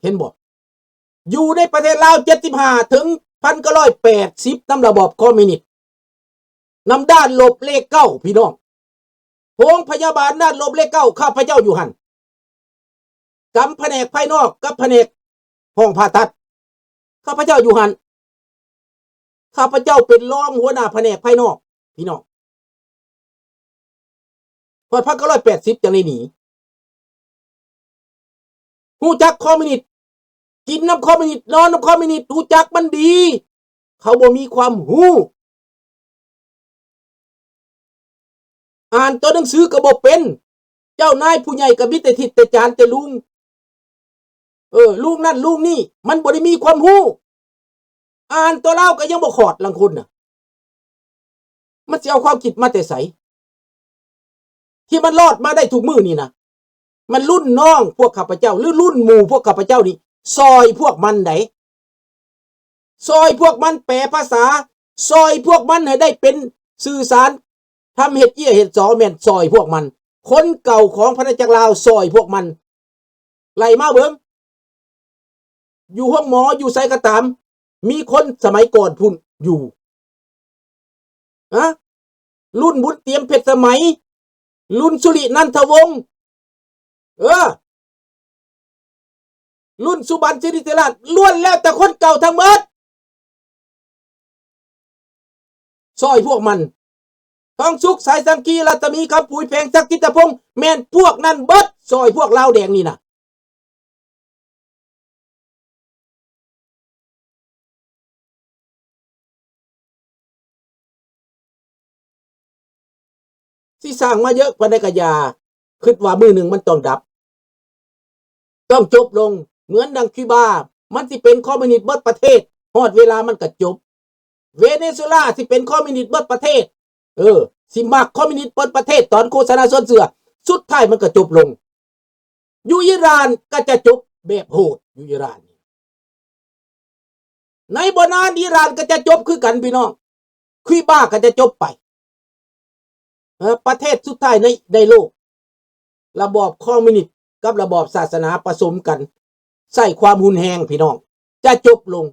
ເຫັນບໍ່? ຢູ່ໃນປະເທດລາວເຈັດສິບຫ້າເຖິງພັນເກົ້າຮ້ອຍແປດສິບ ນຳລະບອບຄອມມິວນິດ ນຳດ້ານລົບເລກເກົ້າ ພີ່ນ້ອງ. ໂຮງພະຍາບານດ້ານລົບເລກເກົ້າ ຂ້າພະເຈົ້າຢູ່ຫັ້ນ. ກຳພະແນກພາຍນອກກັບພະແນກຫ້ອງຜ່າຕັດ ຂ້າພະເຈົ້າຢູ່ຫັ້ນ. ຂ້າພະເຈົ້າເປັນຮອງຫົວໜ້າພະແນກພາຍນອກ ພີ່ນ້ອງ. ຮອດພັນເກົ້າຮ້ອຍແປດສິບຈັ່ງໄດ້ໜີ. ຮູ້ຈັກຄອມມິວນິດ, ກິນນຳຄອມມິວນິດ, ນອນນຳຄອມມິວນິດ, ຮູ້ຈັກມັນດີ. ເຂົາບໍ່ມີຄວາມຮູ້. ອ່ານຕົວໜັງສືກໍບໍ່ເປັນ. ເຈົ້ານາຍຜູ້ໃຫຍ່ກໍມີແຕ່ທິດແຕ່ຈານແຕ່ລຸງ. ເອີ ລຸງນັ້ນລຸງນີ້ ມັນບໍ່ໄດ້ມີຄວາມຮູ້. ອ່ານຕົວລາວກໍຍັງບໍ່ຂອດ ລາງຄົນນະ. ມັນຊິເອົາຄວາມຄິດມາແຕ່ໃສ? ທີ່ມັນລອດມາໄດ້ທຸກມື້ນີ້ນະ ມັນລຸ້ນນ້ອງພວກຂ້າພະເຈົ້າ ຫຼື ລຸ້ນໝູ່ພວກຂ້າພະເຈົ້ານີ້ ຊ່ອຍພວກມັນໃດ໋. ຊ່ອຍພວກມັນແປພາສາ, ຊ່ອຍພວກມັນໃຫ້ໄດ້ເປັນສື່ສານ, ທຳເຮັດເຈ້ຍເຮັດສໍ ແມ່ນຊ່ອຍພວກມັນ. ຄົນເກົ່າຂອງອານາຈັກລາວຊ່ອຍພວກມັນ. ໄລ່ມາເບິ່ງ ຢູ່ໂຮງໝໍ ຢູ່ໃສກໍຕາມ ມີຄົນສະໄໝກ່ອນພຸ້ນຢູ່. ຮະ? ລຸ້ນບຸນຕຽມເພັດສະໄໝ, ລຸ້ນສຸລິນັນທະວົງ, ເອີ ລຸ້ນສຸບັນສິລິເຖລາດ ລ້ວນແລ້ວແຕ່ຄົນເກົ່າທັງໝົດ ຊ່ອຍພວກມັນ. ທອງສຸກ ສາຍສັງກີ ລັດຕະມີ ຄຳປຸຍ ແພງສັກ ຈິດຕະພົງ ແມ່ນພວກນັ້ນເບິດ ຊ່ອຍພວກລາວແດງນີ້ນະ. ຊິສ້າງມາເຍອະປານໃດກໍຢ່າ, ຄິດວ່າມື້ໜຶ່ງມັນຕ້ອງດັບ, ຕ້ອງຈົບລົງ. ເໝືອນດັ່ງຄິວບາ ມັນຊິເປັນຄອມມິວນິດເບິດປະເທດ, ຮອດເວລາມັນກໍຈົບ. ເວເນຊູເອລາຊິເປັນຄອມມິວນິດເບິດປະເທດ, ເອີ ຊິມັກຄອມມິວນິດເບິດປະເທດ. ຕອນໂຄສະນາຊວນເຊື່ອ, ສຸດທ້າຍມັນກໍຈົບລົງ. ຢູ່ອີຣານກໍຈະຈົບແບບໂຫດ ຢູ່ອີຣານ. ໃນບໍ່ນານອີຣານກໍຈະຈົບຄືກັນພີ່ນ້ອງ, ຄິວບາກໍຈະຈົບໄປ. ເອີ ປະເທດສຸດທ້າຍໃນ ໃນໂລກ ລະບອບຄອມມິວນິດກັບລະບອບສາສະໜາປະສົມກັນ ໃຊ້ຄວາມຮຸນແຮງພີ່ນ້ອງ ຈະຈົບລົງ,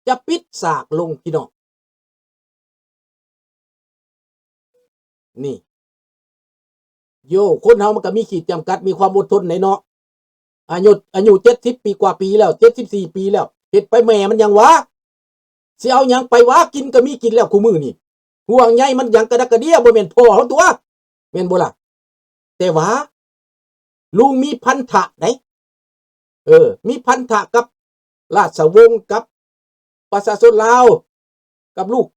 ຈະປິດສາກລົງພີ່ນ້ອງ. ນີ້ ໂຢ ຄົນເຮົາມັນກໍມີຂີດຈຳກັດ ມີຄວາມອົດທົນໃດເນາະ. ອາຍຸ ອາຍຸເຈັດສິບປີກວ່າປີແລ້ວ ເຈັດສິບສີ່ປີແລ້ວ ເຮັດໄປແມ່ມັນຫຍັງຫວາ? ຊິເອົາຫຍັງໄປຫວາ? ກິນກໍມີກິນແລ້ວຄູ່ມື້ນີ້. ຫ່ວງໃຍມັນຫຍັງກະດັກກະເດຍ ບໍ່ແມ່ນພໍ່ເຮົາຕົວະ ແມ່ນບໍ່ລະ? ແຕ່ວ່າລຸງມີພັນທະໃດ໋ ເອີ ມີພັນທະກັບລາຊະວົງ ກັບປະຊາຊົນລາວ ກັບລູກ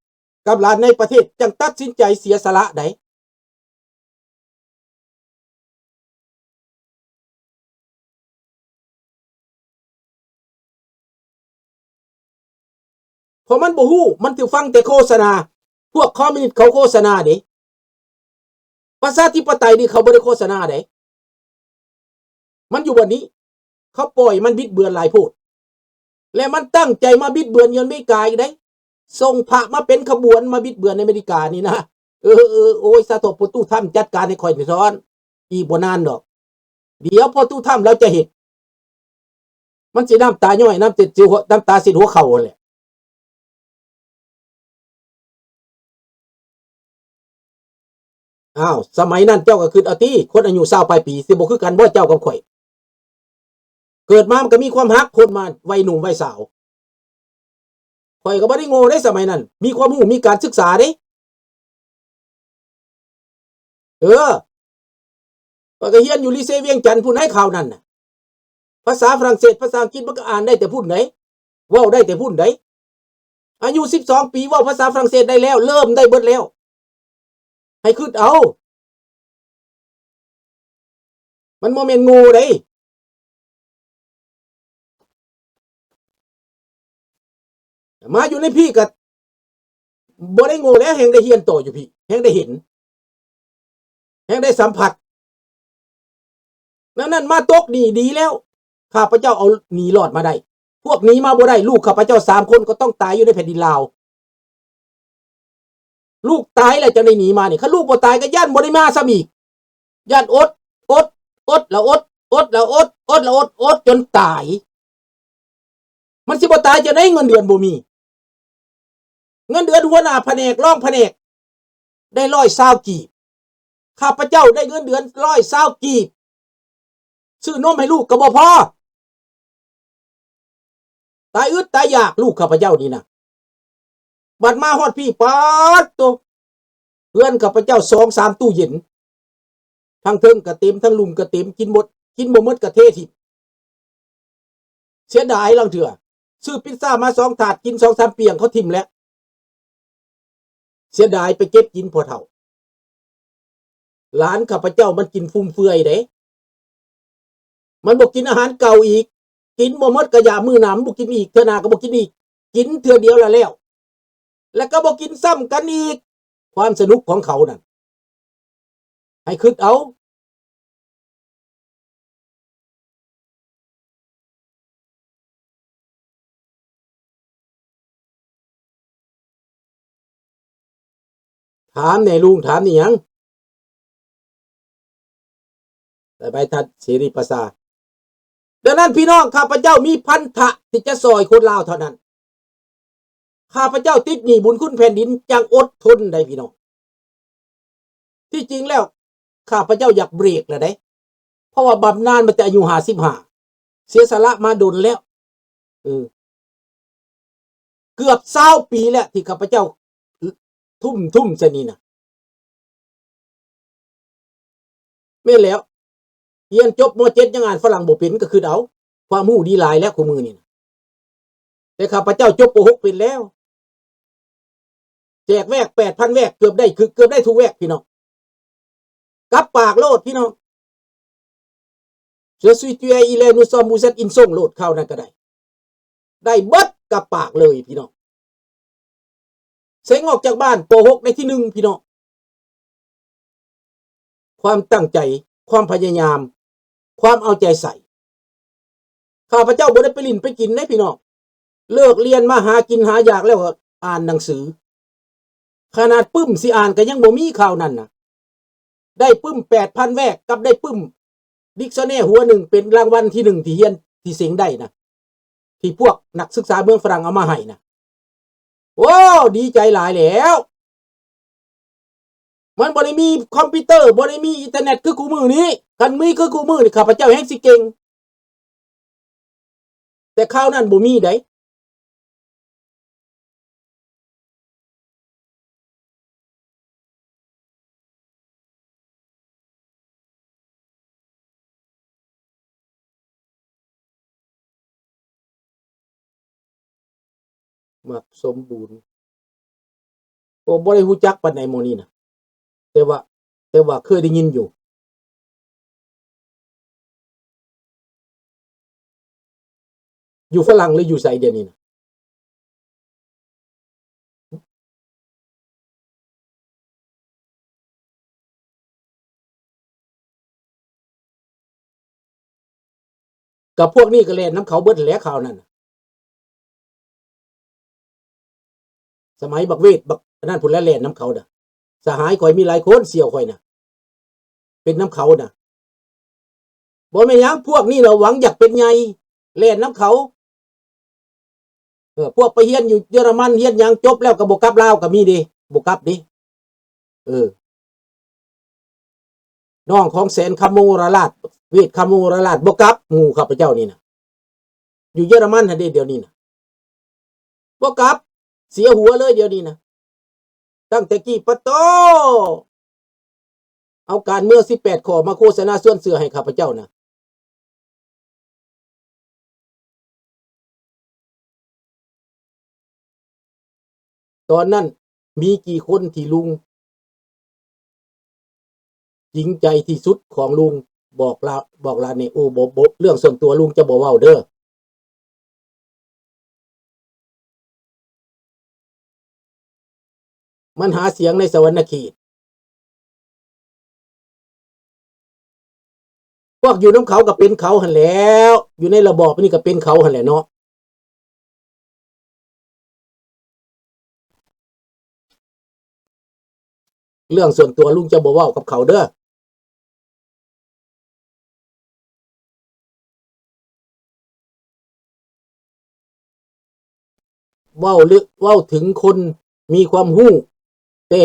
ກັບຫຼານໃນປະເທດ ຈັ່ງຕັດສິນໃຈເສຍສະຫຼະໃດ໋. ເພາະມັນບໍ່ຮູ້, ມັນຖືຟັງແຕ່ໂຄສະນາ, ພວກຄອມມິວນິດເຂົາໂຄສະນາເດ້. ປະຊາທິປະໄຕນີ້ເຂົາບໍ່ໄດ້ໂຄສະນາເດ້. ມັນຢູ່ບ່ອນນີ້, ເຂົາປ່ອຍມັນບິດເບືອນຫຼາຍໂພດ. ແລະມັນຕັ້ງໃຈມາບິດເບືອນຢູ່ອາເມລິກາອີກເດ້. ສົ່ງພະມາເປັນຂະບວນມາບິດເບືອນໃນອາເມລິການີ້ນະ. ເອີ ເອີ ໂອ້ຍ ສາທຸ ພໍ່ຕູ້ທຳຈັດການໃຫ້ຂ້ອຍແດ່ຊອນ. ອີກບໍ່ນານດອກ ດຽວພໍ່ຕູ້ທຳລາວຈະເຮັດ. ມັນຊິນ້ຳຕາຍ້ອຍ ນ້ຳເຊັດ ນ້ຳຕາເຊັດຫົວເຂົ່າຫັ້ນແຫຼະ. ອ້າວ ສະໄໝນັ້ນເຈົ້າກໍຄິດເອົາຕິ, ຄົນອາຍຸຊາວປາຍປີ ຊິບໍ່ຄືກັນບໍ່ເຈົ້າກັບຂ້ອຍ? ເກີດມາມັນກໍມີຄວາມຮັກ ຄົນມາໄວໜຸ່ມໄວສາວ. ຂ້ອຍກໍບໍ່ໄດ້ໂງ່ເດ້ສະໄໝນັ້ນ, ມີຄວາມຮູ້ ມີການສຶກສາເດ້. ເອີ ຂ້ອຍກໍຮຽນຢູ່ລີເຊວຽງຈັນພຸ້ນໃດ໋ ຄາວນັ້ນນະ. ພາສາຝຣັ່ງເສດ ພາສາອັງກິດ ມັນກໍອ່ານໄດ້ແຕ່ພຸ້ນໃດ໋, ເວົ້າໄດ້ແຕ່ພຸ້ນໃດ໋. ອາຍຸສິບສອງປີ ເວົ້າພາສາຝຣັ່ງເສດໄດ້ແລ້ວ, ເລີ່ມໄດ້ເບິດແລ້ວ. ໃຫ້ຄິດເອົາ, ມັນບໍ່ແມ່ນໂງ່ເດ້. ມາຢູ່ໃນພີ້ກໍບໍ່ໄດ້ໂງ່ແລ້ວ, ແຮ່ງໄດ້ຮຽນຕໍ່ຢູ່ພີ້, ແຮ່ງໄດ້ເຫັນ, ແຮ່ງໄດ້ສຳຜັດ. ແນວນັ້ນມາຕົກໜີ້ດີແລ້ວ, ຂ້າພະເຈົ້າເອົາໜີ້ລອດມາໄດ້. ພວກໜີມາບໍ່ໄດ້, ລູກຂ້າພະເຈົ້າສາມຄົນກໍຕ້ອງຕາຍຢູ່ໃນແຜ່ນດິນລາວ. ລູກຕາຍແລ້ວຈັ່ງໄດ້ໜີມານີ້, ຄັນລູກບໍ່ຕາຍກໍຢ້ານບໍ່ໄດ້ມາຊ້ຳອີກ. ຢ້ານອົດ, ອົດ, ອົດລະອົດ, ອົດລະອົດ, ອົດລະອົດ, ອົດຈົນຕາຍ. ມັນຊິບໍ່ຕາຍຈັ່ງໃດ ເງິນເດືອນບໍ່ມີ. ເງິນເດືອນຫົວໜ້າພະແນກ ຮອງພະແນກ ໄດ້ຮ້ອຍຊາວກີບ. ຂ້າພະເຈົ້າໄດ້ເງິນເດືອນຮ້ອຍຊາວກີບ ຊື້ນົມໃຫ້ລູກກໍບໍ່ພໍ. ຕາຍອຶດຕາຍຢາກລູກຂ້າພະເຈົ້ານີ້ນະ. ບັດມາຮອດພີ້ ປາດໂຕ ເຮືອນຂ້າພະເຈົ້າສອງສາມຕູ້ເຢັນ ທັງເທິງກະເຕັມ ທັງລຸ່ມກະເຕັມ ກິນໝົດ ກິນບໍ່ໝົດກະເທຖິ້ມ. ເສຍດາຍ ລາງເທື່ອຊື້ພິດຊາມາສອງຖາດ ກິນສອງສາມປ່ຽງ ເຂົາຖິ້ມແລ້ວ. ເສຍດາຍ ໄປເກັບກິນພໍ່ເຖົ້າ. ຫຼານຂ້າພະເຈົ້າມັນກິນຟຸມເຟືອຍເດ້. ມັນບໍ່ກິນອາຫານເກົ່າອີກ. ກິນບໍ່ໝົດກະຢ່າ ມື້ໜ້າມັນບໍ່ກິນອີກ ເທື່ອໜ້າກໍບໍ່ກິນອີກ. ກິນເທື່ອດຽວລະແລ້ວ ແລ້ວກໍບໍ່ກິນຊ້ຳກັນອີກ. ຄວາມສະໜຸກຂອງເຂົານັ້ນ ໃຫ້ຄິດເອົາ. ຖາມແດ່ລຸງ ຖາມອີ່ຫຍັງ? ໄປ ໄປທ່ານເສລີປະຊາ. ດັ່ງນັ້ນ ພີ່ນ້ອງ ຂ້າພະເຈົ້າມີພັນທະທີ່ຈະຊ່ອຍຄົນລາວເທົ່ານັ້ນ. ຂ້າພະເຈົ້າຕິດໜີ້ບຸນຄຸນແຜ່ນດິນ ຈັ່ງອົດທົນໄດ້ ພີ່ນ້ອງ. ທີ່ຈິງແລ້ວ ຂ້າພະເຈົ້າຢາກເບຣກແລ້ວເດ້ ເພາະວ່າບຳນານມາແຕ່ອາຍຸຫ້າສິບຫ້າ ເສຍສະຫຼະມາດົນແລ້ວ ເອີ ເກືອບຊາວປີແລ້ວທີ່ຂ້າພະເຈົ້າ ທຸ່ມ ທຸ່ມໃສ່ນີ້ນະ. ແມ່ນແລ້ວ ຮຽນຈົບ ມໍເຈັດ ຍັງອ່ານຝຣັ່ງບໍ່ເປັນ ກໍຄິດເອົາ ຄວາມຮູ້ດີຫຼາຍແລ້ວຄູ່ມື້ນີ້ນະ. ແຕ່ຂ້າພະເຈົ້າຈົບ ປໍຫົກ ເປັນແລ້ວ ແຈກແວກແປດພັນແວກ ເກືອບໄດ້ ຄື ເກືອບໄດ້ທຸກແວກ ພີ່ນ້ອງ. ກັບປາກໂລດ ພີ່ນ້ອງ. Je suis tué, il est, nous sommes, vous êtes, ils sont ໂລດ ຄາວນັ້ນກໍໄດ້ ໄດ້ເບິດກັບປາກເລີຍ ພີ່ນ້ອງ. ເສັງອອກຈາກບ້ານ ປໍຫົກ ໄດ້ທີໜຶ່ງ ພີ່ນ້ອງ. ຄວາມຕັ້ງໃຈ ຄວາມພະຍາຍາມ ຄວາມເອົາໃຈໃສ່. ຂ້າພະເຈົ້າບໍ່ໄດ້ໄປຫຼິ້ນໄປກິນເດ້ ພີ່ນ້ອງ. ເລີກຮຽນມາຫາກິນຫາຢາກແລ້ວກໍອ່ານໜັງສື. ຂະໜາດປຶ້ມຊິອ່ານກໍຍັງບໍ່ມີຄາວນັ້ນນະ. ໄດ້ປຶ້ມແປດພັນແວກ ກັບໄດ້ປຶ້ມດິກຊັນແນຣີຫົວໜຶ່ງ ເປັນລາງວັນທີໜຶ່ງ ທີ່ຮຽນ ທີ່ເສັງໄດ້ນະ ທີ່ພວກນັກສຶກສາເມືອງຝຣັ່ງເອົາມາໃຫ້ນະ. ໂອ້ ດີໃຈຫຼາຍແລ້ວ. ມັນບໍ່ໄດ້ມີຄອມພິວເຕີ ບໍ່ໄດ້ມີອິນເຕີເນັດຄືຄູ່ມື້ນີ້. ຄັນມີຄືຄູ່ມື້ນີ້ ຂ້າພະເຈົ້າແຮ່ງຊິເກັ່ງ. ແຕ່ຄາວນັ້ນບໍ່ມີໃດ. ມັກສົມບູນ. ໂອ້ ບໍ່ໄດ້ຮູ້ຈັກປານໃດໝໍນີ້ນະ ແຕ່ວ່າ ແຕ່ວ່າເຄີຍໄດ້ຍິນຢູ່. ຢູ່ຝຣັ່ງ ຫຼື ຢູ່ໃສດຽວນີ້ນະ? ກັບພວກນີ້ກໍແລ່ນນຳເຂົາເບິດແຫຼະ ຄາວນັ້ນນະ. ສະໄໝບັກເວດ ບັກອັນນັ້ນພຸ້ນແຫຼະ ແລ່ນນຳເຂົານະ. ສະຫາຍຂ້ອຍມີຫຼາຍຄົນ ສ່ຽວຂ້ອຍນະ ເປັນນຳເຂົານະ. ບໍ່ແມ່ນຫຍັງ ພວກນີ້ລະຫວັງຢາກເປັນໃຫຍ່ ແລ່ນນຳເຂົາ. ເອີ ພວກໄປຮຽນຢູ່ເຢຍລະມັນ ຮຽນຫຍັງຈົບແລ້ວກໍບໍ່ກັບລາວກໍມີເດ້ ບໍ່ກັບເດ້. ເອີ ນ້ອງຂອງແສນຄຳວົງວະລະລາດ ເວດຄຳວົງວະລະລາດ ບໍ່ກັບ ໝູ່ຂ້າພະເຈົ້ານີ້ນະ ຢູ່ເຢຍລະມັນຫັ້ນເດ້ ດຽວນີ້ນະ ບໍ່ກັບ ເສຍຫົວເລີຍ ດຽວນີ້ນະ. ຕັ້ງແຕ່ກີ້ ປະໂຕ ເອົາການເມືອງສິບແປດຂໍ້ມາໂຄສະນາຊວນເຊື່ອໃຫ້ຂ້າພະເຈົ້ານະ. ຕອນນັ້ນມີກີ່ຄົນທີ່ລຸງຈິງໃຈທີ່ສຸດຂອງລຸງ? ບອກລາ ບອກລາແດ່. ໂອ້ ບໍ່ ບໍ່ ເລື່ອງສ່ວນຕົວລຸງຈະບໍ່ເວົ້າເດີ. ມັນຫາສຽງໃນສະຫວັນນະເຂດ. ພວກຢູ່ນຳເຂົາກໍເປັນເຂົາຫັ້ນແຫຼ້ວ, ຢູ່ໃນລະບອບນີ້ກໍເປັນເຂົາຫັ້ນແຫຼະເນາະ. ເລື່ອງສ່ວນຕົວລຸງຈະບໍ່ເວົ້າກັບເຂົາເດີ. ເວົ້າເລື່ອງ ເວົ້າເຖິງຄົນມີຄວາມຮູ້ ແຕ່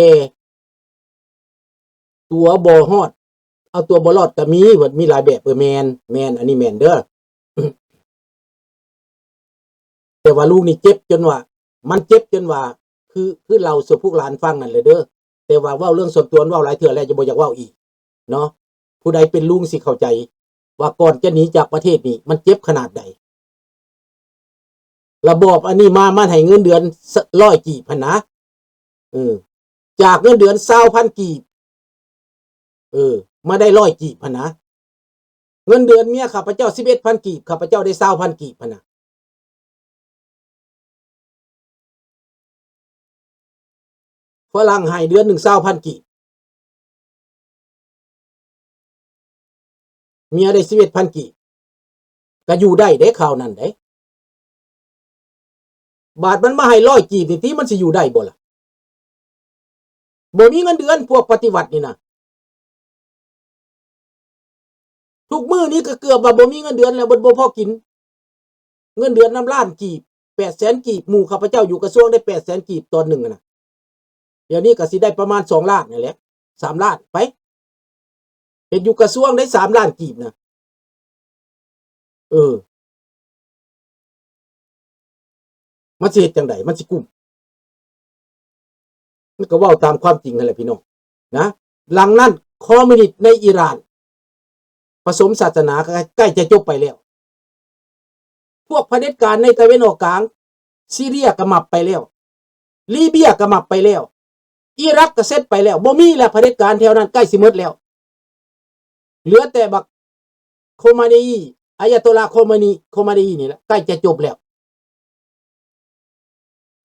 ຕົວບໍ່ຮອດ ເອົາຕົວບໍ່ລອດກໍມີ ເພິ່ນມີຫຼາຍແບບ. ເອີ ແມ່ນ ແມ່ນ ອັນນີ້ແມ່ນເດີ. ແຕ່ວ່າລຸງນີ້ເຈັບຈົນວ່າ ມັນເຈັບຈົນວ່າ ຄື ຄືເລົ່າສູ່ພວກຫຼານຟັງນັ້ນແຫຼະເດີ. ແຕ່ວ່າເວົ້າເລື່ອງສ່ວນຕົວ ເວົ້າຫຼາຍເທື່ອແລ້ວ ຈະບໍ່ຢາກເວົ້າອີກເນາະ. ຜູ້ໃດເປັນລຸງຊິເຂົ້າໃຈວ່າ ກ່ອນຈະໜີຈາກປະເທດນີ້ ມັນເຈັບຂະໜາດໃດ. ລະບອບອັນນີ້ມາ ມັນໃຫ້ເງິນເດືອນ ສ- ຮ້ອຍກີບຫັ້ນນະ. ເອີ ຈາກເງິນເດືອນຊາວພັນກີບ ເອີ ມາໄດ້ຮ້ອຍກີບຫັ້ນນະ. ເງິນເດືອນເມຍຂ້າພະເຈົ້າສິບເອັດພັນກີບ ຂ້າພະເຈົ້າໄດ້ຊາວພັນກີບຫັ້ນນະ. ຝຣັ່ງໃຫ້ເດືອນໜຶ່ງຊາວພັນກີບ ເມຍໄດ້ສິບເອັດພັນກີບ ກໍຢູ່ໄດ້ເດ້ ຄາວນັ້ນເດ້. ບາດມັນມາໃຫ້ຮ້ອຍກີບນີ້ຕິ ມັນຊິຢູ່ໄດ້ບໍ່ລະ? ບໍ່ມີເງິນເດືອນ ພວກປະຕິວັດນີ້ນະ. ທຸກມື້ນີ້ກໍເກືອບວ່າບໍ່ມີເງິນເດືອນແລ້ວ ບໍ່ ບໍ່ພໍກິນ. ເງິນເດືອນນຳລ້ານກີບ ແປດແສນກີບ ໝູ່ຂ້າພະເຈົ້າຢູ່ກະຊວງໄດ້ແປດແສນກີບຕອນໜຶ່ງຫັ້ນນະ. ດຽວນີ້ກໍຊິໄດ້ປະມານສອງລ້ານນີ້ແຫຼະ ສາມລ້ານໄປ. ເຮັດຢູ່ກະຊວງໄດ້ສາມລ້ານກີບນະ. ເອີ ມັນຊິເຮັດຈັ່ງໃດ ມັນຊິກຸ້ມ? ມັນກໍເວົ້າຕາມຄວາມຈິງຫັ້ນແຫຼະພີ່ນ້ອງນະ. ຫຼັງນັ້ນຄອມມິວນິດໃນອີຣານປະສົມສາສະໜາ ໃກ້ ໃກ້ຈະຈົບໄປແລ້ວ. ພວກຜະເດັດການໃນຕາເວັນອອກກາງ ຊີເຣຍກໍໝັບໄປແລ້ວ ລີເບຍກໍໝັບໄປແລ້ວ ອີຣັກກໍເສັດໄປແລ້ວ ບໍ່ມີແລ້ວ. ຜະເດັດການແຖວນັ້ນໃກ້ຊິໝົດແລ້ວ ເຫຼືອແຕ່ບັກ ໂຄມາເນອີ ອາຍາໂຕລາ ໂຄມານີ ໂຄມາເນອີນີ້ແຫຼະ ໃກ້ຈະຈົບແລ້ວ.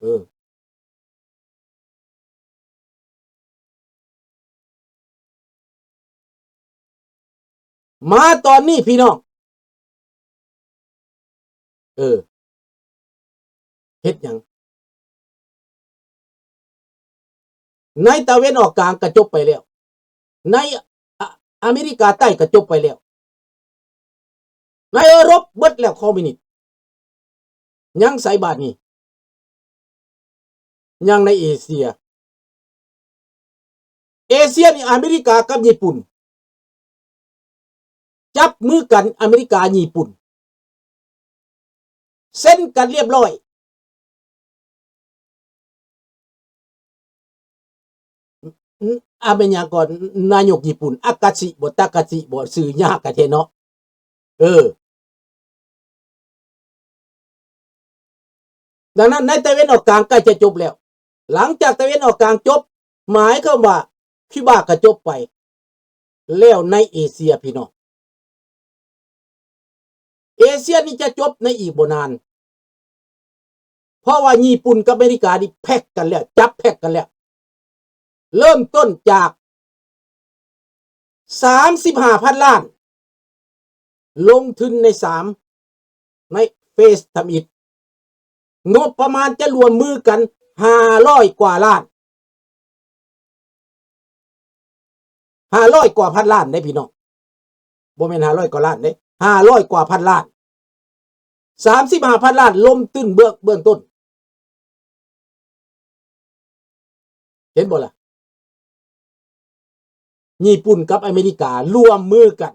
ເອີ ມາຕອນນີ້ພີ່ນ້ອງ ເອີ ເຮັດຫຍັງ? ໃນຕາເວັນອອກກາງກໍຈົບໄປແລ້ວ ໃນ ອາ ອາເມລິກາໃຕ້ກໍຈົບໄປແລ້ວ ໃນເອີຣົບເບິດແລ້ວຄອມມິວນິດ. ຍັງໃສບາດນີ້? ຍັງໃນເອເຊຍ. ເອເຊຍນີ້ ອາເມລິກາກັບຍີ່ປຸ່ນ ຈັບມືກັນ ອາເມລິກາຍີ່ປຸ່ນ ເຊັນກັນລຽບຮ້ອຍ. ອ- ອາ ແມ່ນຫຍັງກ່ອນ? ນາຍົກຍີ່ປຸ່ນ ອາກາຊິບໍ ຕາກາຊິບໍ ຊື່ຍາກກະແທ້ເນາະ. ເອີ ດັ່ງນັ້ນໃນຕາເວັນອອກກາງໃກ້ຈະຈົບແລ້ວ. ຫຼັງຈາກຕາເວັນອອກກາງຈົບ ໝາຍຄວາມວ່າຄິວບາກໍຈົບໄປແລ້ວໃນເອເຊຍພີ່ນ້ອງ. ເອເຊຍນີ້ຈະຈົບໃນອີກບໍ່ນານ ເພາະວ່າຍີ່ປຸ່ນກັບອາເມລິການີ້ແພັກກັນແລ້ວ ຈັບແພັກກັນແລ້ວ. ເລີ່ມຕົ້ນຈາກສາມສິບຫ້າພັນລ້ານ ລົງທຶນໃນສາມ ໃນເຟສທຳອິດ ງົບປະມານຈະລວມມືກັນຫ້າຮ້ອຍກວ່າລ້ານ ຫ້າຮ້ອຍກວ່າພັນລ້ານເດ້ພີ່ນ້ອງ ບໍ່ແມ່ນຫ້າຮ້ອຍກວ່າລ້ານເດ້ ຫ້າຮ້ອຍກວ່າພັນລ້ານ ສາມສິບຫ້າພັນລ້ານລົງທຶນເບື້ອງ ເບື້ອງຕົ້ນ. ເຫັນບໍ່ລະ? ຍີ່ປຸ່ນກັບອາເມລິກາລວມມືກັນ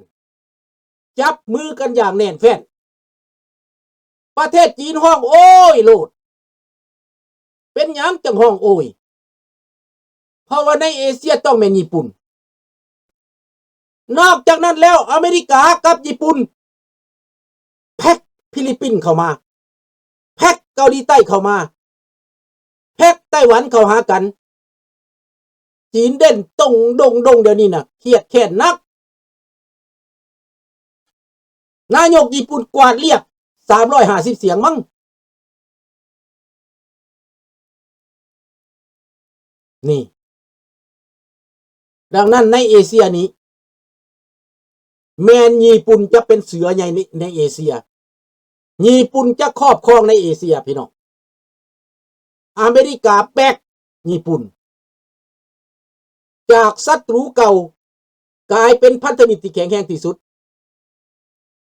ຈັບມືກັນຢ່າງແໜ້ນແຟ້ນ. ປະເທດຈີນຮ້ອງໂອ້ຍໂລດ. ເປັນຫຍັງຈັ່ງຮ້ອງໂອ້ຍ? ເພາະວ່າໃນເອເຊຍຕ້ອງແມ່ນຍີ່ປຸ່ນ. ນອກຈາກນັ້ນແລ້ວ ອາເມລິກາກັບຍີ່ປຸ່ນແພັກຟີລິບປິນເຂົ້າມາ, ແພັກເກົາຫຼີໃຕ້ເຂົ້າມາ, ແພັກໄຕ້ຫວັນເຂົ້າຫາກັນ. ຈີນເດັ່ນຕົງດົງໆ ດຽວນີ້ນະ ຄຽດແຄ້ນໜັກ. ນາຍົກຍີ່ປຸ່ນກວາດລຽບສາມຮ້ອຍຫ້າສິບສຽງມັ້ງ. ນີ້ ດັ່ງນັ້ນໃນເອເຊຍນີ້ ແມ່ນຍີ່ປຸ່ນຈະເປັນເສືອໃຫຍ່ໃນ ໃນເອເຊຍ. ຍີ່ປຸ່ນຈະຄອບຄອງໃນເອເຊຍ ພີ່ນ້ອງ. ອາເມລິກາແບັກຍີ່ປຸ່ນ ຈາກສັດຕູເກົ່າ ກາຍເປັນພັນທະມິດທີ່ແຂງແຮງທີ່ສຸດ.